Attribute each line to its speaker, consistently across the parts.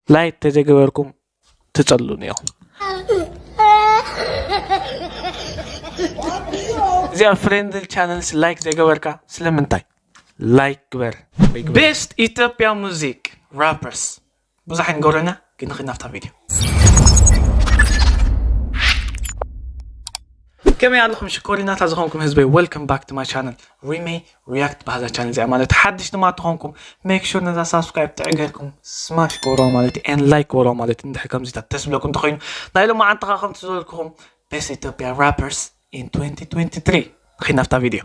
Speaker 1: Like ተዘይገበርኩም ትጸሉን ኢኹም። እዚኣ friendly channels like ዘይገበርካ ስለምንታይ? Like ግበር። Best ኢትዮጵያ music rappers ብዙሕ ኣይንገብረና ግን ንኺድ ናብታ ቪድዮ። ከመይ ኣለኹም ሽኮሪናታ ዝኾንኩም ህዝበይ? Welcome back to my channel ሪሜይ React። ባህዛ channel እዚኣ ማለት ሓድሽ ድማ ትኾንኩም make sure ነዛ subscribe ትዕገርኩም smash ግበርዋ ማለት እዩ and like ግበርዋ ማለት እዩ እንድሕር ከምዚታት ደስ ብለኩም እንተኮይኑ። ናይ ሎሚ ዓንትኻ ከምቲ ዝበልክኹም best ኢትዮጵያ rappers in 2023። ንኺድ ናብታ ቪድዮ።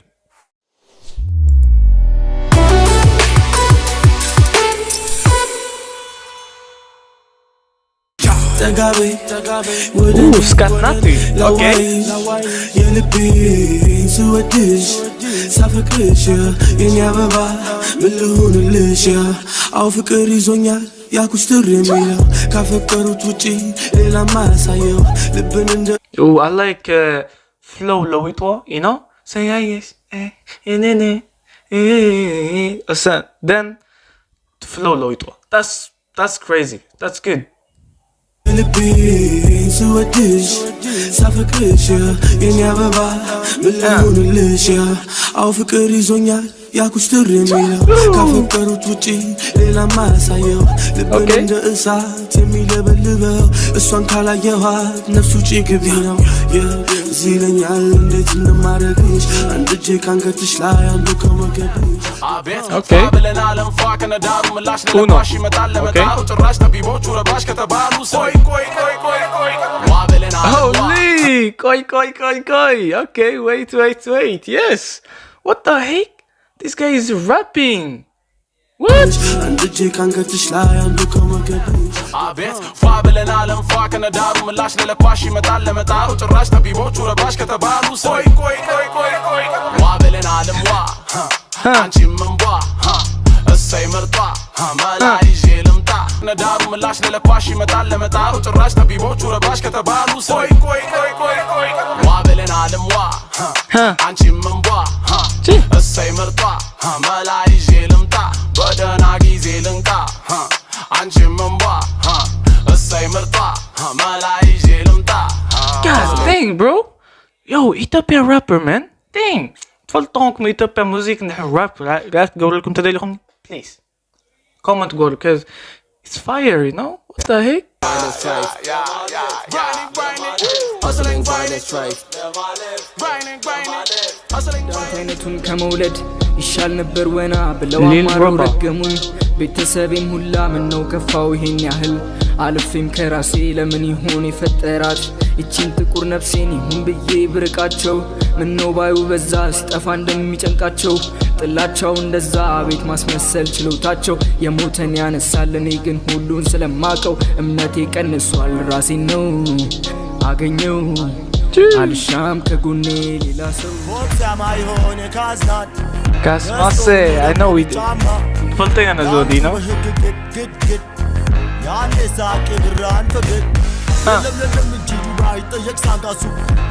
Speaker 1: ስካት okay።
Speaker 2: የልቤን ስወድሽ ሳፈቅርሽ የኔ አበባ ምን ልሁንልሽ? አው ፍቅር ይዞኛል ያኩስትር የሚለው ካፈቀሩት ውጪ ሌላ ማያሳየው ልብን እንደ
Speaker 1: I like flow ለዊጥዎ ሰያየሽ እኔኔ then flow ለዊጥዎ። That's crazy, that's good.
Speaker 2: የልቤን ስወድሽ ሳፈቅርሽ የኔ አበባ ምን ልሁንልሽ? አው ፍቅር ይዞኛል ያኩስትር የሚለው ካፈቀሩት ውጪ ሌላ ማያሳየው ልብን እንደ እሳት የሚለበልበው እሷን ካላየኋት ነፍስ ውጪ ግቢ ነው እዚህ ይለኛል። እንዴት እንደማደርግሽ አንድ እጄ ካንገትሽ ላይ አንዱ ከወገብሽ።
Speaker 3: አቤት።
Speaker 1: Okay.
Speaker 3: ብለን አለም ፏ ከነዳሩ ምላሽ
Speaker 1: Uno.
Speaker 3: ለለኳሽ ይመጣል ለመጣሩ ጭራሽ ጠቢቦቹ ረባሽ ከተባሉ ቆይ ቆይ ቆይ ቆይ ቆይ ዋ ብለን አለም ዋ
Speaker 1: Holy! ቆይ ቆይ ቆይ ቆይ። Okay, wait, wait, wait. Yes. What the heck? This guy is rapping. What?
Speaker 2: አንድ እጄ ካንገትሽ ላይ አንዱ ከወገብሽ።
Speaker 3: አቤት ፏ ብለን አለም ፏ ከነዳሩ ምላሽ ለለኳሽ ይመጣል ለመጣሩ ጭራሽ ጠቢቦቹ ረባሽ ከተባሉ ቆይ ቆይ ቆይ ቆይ ቆይ ዋ ብለን አለም ዋ አንቺም እንቧ እሰይ ምርጧ መላ ይዤ ልምጣ ነዳሩ ምላሽ ለለኳሽ ይመጣል ለመጣሩ ጭራሽ ጠቢቦቹ ረባሽ ከተባሉ ቆይ ቆይ ቆይ ቆይ ቆይ ዋ ብለን አለም ዋ አንቺም እንቧ እሰይ ምርጧ መላ ይዤ ልምጣ በደህና ጊዜ ልንቃ አንቺም እንቧ እሰይ ምርጧ መላ ይዤ ልምጣ።
Speaker 1: God dang, bro. Yo, Ethiopia rapper, man. Dang. ትፈልጥኹም ኢትዮጵያ music እንድሕር rap rap ትገብረልኩም ተደሊኹም please comment ግበሩ 'cause it's fire. What the heck?
Speaker 3: Hustling, grinding, hustling.
Speaker 4: አይነቱን ከመውለድ ይሻል ነበር ወና ብለው
Speaker 1: ሊል
Speaker 4: አማረው
Speaker 1: ሮባ።
Speaker 4: ረገሙኝ። ቤተሰቤም ሁላ ምነው ከፋው ይሄን ያህል አልፌም ከራሴ ለምን ይሆን የፈጠራት ይቺን ጥቁር ነፍሴን ይሁን ብዬ ብርቃቸው ምነው ባዩ በዛ ሲጠፋ እንደሚጨንቃቸው ጥላቻው እንደዛ ቤት ማስመሰል ችሎታቸው የሞተን ያነሳል። እኔ ግን ሁሉን ስለማቀው እምነቴ ቀንሷል። ራሴን ነው አገኘው አልሻም ከጎኔ ሌላ ሰው።
Speaker 1: ካስማሴ I know we ንፈልጦ ኢና ነዚ ወዲ.
Speaker 2: ያኔ ሳቄ ብርሃን ፈገግ የለም የለም እንጂ ዱባ አይጠየቅ ሳንቃሱ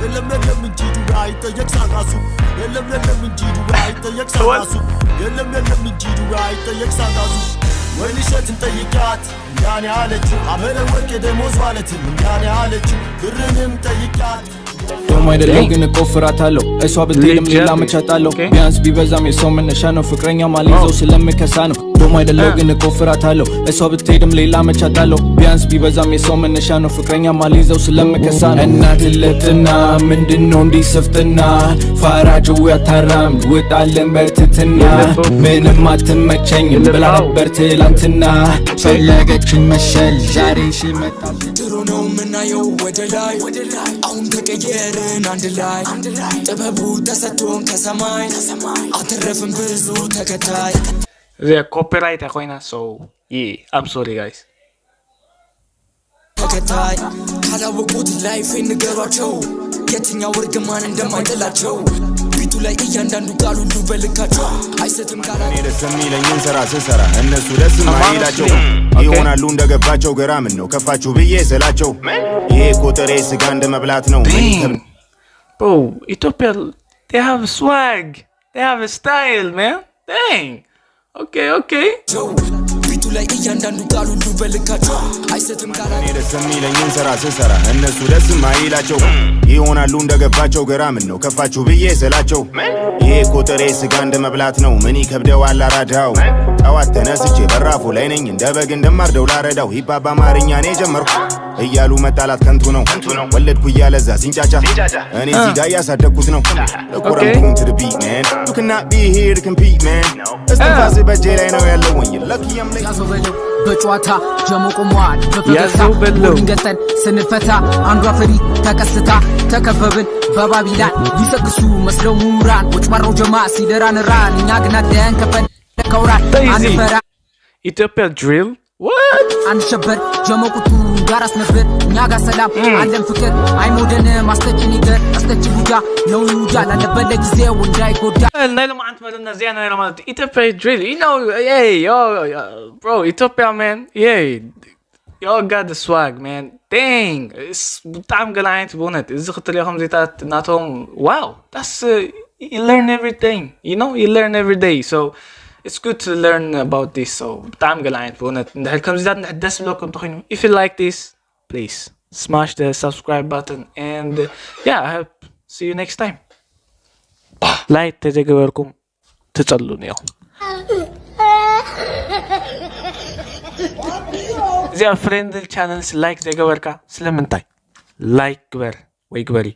Speaker 2: የለም የለም እንጂ ዱባ አይጠየቅ ሳንቃሱ የለም የለም እንጂ ዱባ አይጠየቅ ሳንቃሱ የለም የለም እንጂ ዱባ አይጠየቅ ሳንቃሱ። ወይንሸትን ጠይቂያት እንዲያን ያለችው አበለ ወርቅ የደሞዝ ማለትም እንዲያን ያለችው ብርንም ጠይቂያት።
Speaker 5: ዶም አይደለው ግን እቆፍራታለሁ። እሷ ብትሄድም ሌላ መቻጣለሁ። ቢያንስ ቢበዛም የሰው መነሻ ነው። ፍቅረኛ ማልይዘው ስለምከሳ ነው። ዶም አይደለው ግን እቆፍራታለሁ። እሷ ብትሄድም ሌላ መቻጣለሁ። ቢያንስ ቢበዛም የሰው መነሻ ነው። ፍቅረኛ ማልይዘው ስለምከሳ ነው። እናት ለትና ምንድነው እንዲህ ስፍትና ፋራጅው ያታራምድ ውጣለን በትትና ምንም አትመቸኝም ብላ ነበር ትላንትና ፈለገችን መሸል ዛሬ ሲመጣ
Speaker 6: ድሮ ነው የምናየው ወደ ላይ፣ አሁን ተቀየርን አንድ ላይ። ጥበቡ ተሰጥቶን ከሰማይ አተረፍን ብዙ ተከታይ።
Speaker 1: እዚኣ copyright ኮይና so I'm sorry, guys.
Speaker 6: ተከታይ ካላወቁት life ንገሯቸው የትኛው እርግማን እንደማይጥላቸው ፊቱ ላይ እያንዳንዱ ቃል ሁሉ በልካቸው አይስትም ቃላ
Speaker 7: እኔ ደስ የሚለኝን ስራ ስሰራ እነሱ ደስ ማይላቸው ይሆናሉ እንደገባቸው። ግራ ምን ነው ከፋችሁ ብዬ ስላቸው ይሄ እኮ ጥሬ ስጋ እንደ መብላት ነው። ምን
Speaker 1: Dang. Bro, Ethiopia, they have swag. They have a style, man. Dang. Okay.
Speaker 6: ፊቱ ላይ እያንዳንዱ ቃል ሁሉ በልካቸው አይሰትም ቃል።
Speaker 7: እኔ ደስ የሚለኝን ስራ ስሰራ እነሱ ደስ ማይላቸው ይሆናሉ እንደገባቸው ግራ። ምን ነው ከፋችሁ ብዬ ስላቸው፣ ይሄ እኮ ጥሬ ስጋ እንደ መብላት ነው፣ ምን ይከብደዋል አራዳው? ጠዋት ተነስቼ በራፉ ላይ ነኝ፣ እንደ በግ እንደማርደው ላረዳው። Hip hop በአማርኛ እኔ ጀመርኩ እያሉ መጣላት ከንቱ ነው። ወለድኩ እያለ እዛ ሲንጫጫ እኔ እዚህ ጋር እያሳደግኩት ነው። Look what I'm doing to the beat, man. You cannot be here to compete, man. እስትንፋስ በእጄ ላይ ነው ያለው። When you're lucky I'm late.
Speaker 8: ያዘው በለው በጨዋታ ጀሞ ቆሟል በፈገግታ።
Speaker 1: ያዘው በለው።
Speaker 8: ቦርዲንግ ገጠን ስንፈታ አንዷ ፈሪ ተቀስታ። ተከበብን በባቢላን ሊሰክሱ መስለው ምሁራን። ወጭባራው ጀማ ሲደራን ራን፣ እኛ ግን አለን ከፈለከውራን።
Speaker 1: Easy.
Speaker 8: አንፈራ።
Speaker 1: ኢትዮጵያ drill, what?
Speaker 8: አንሸበር፣ ጀሞ ቁጡ ጋር አስነብር። እኛ ጋር ሰላም አለን ፍቅር አይሞደንም። አስጠጭ ኒገር አስጠጭ ቡዳ ነው ይሁዳ ላለበት ለጊዜው እንዳይጎዳ።
Speaker 1: ናይ ሎማዓንቲ መደብና እዚኣ ነይራ ማለት እዩ። ኢትዮጵያ drill, hey yo, bro, ኢትዮጵያ man, yeah, y'all got the swag, man. Dang, it's ብጣዕሚ ገለ ዓይነት ብእውነት እዚ ክትሪኦ ከምዚታት ናቶም wow, that's you learn everything, you learn every day, so it's good to learn about this. So ብጣዕሚ ገለ ዓይነት ብእውነት። እንድሕር ከምዚታት እንድሕር ደስ ብለኩም እንተኮይኑ፣ if you like this, please smash the subscribe button and yeah, I hope see you next time. Like ተዘገበርኩም ትጸሉን ኢኹም። እዚኣ friendly channels like ዘይገበርካ ስለምንታይ? Like ግበር ወይ ግበሪ።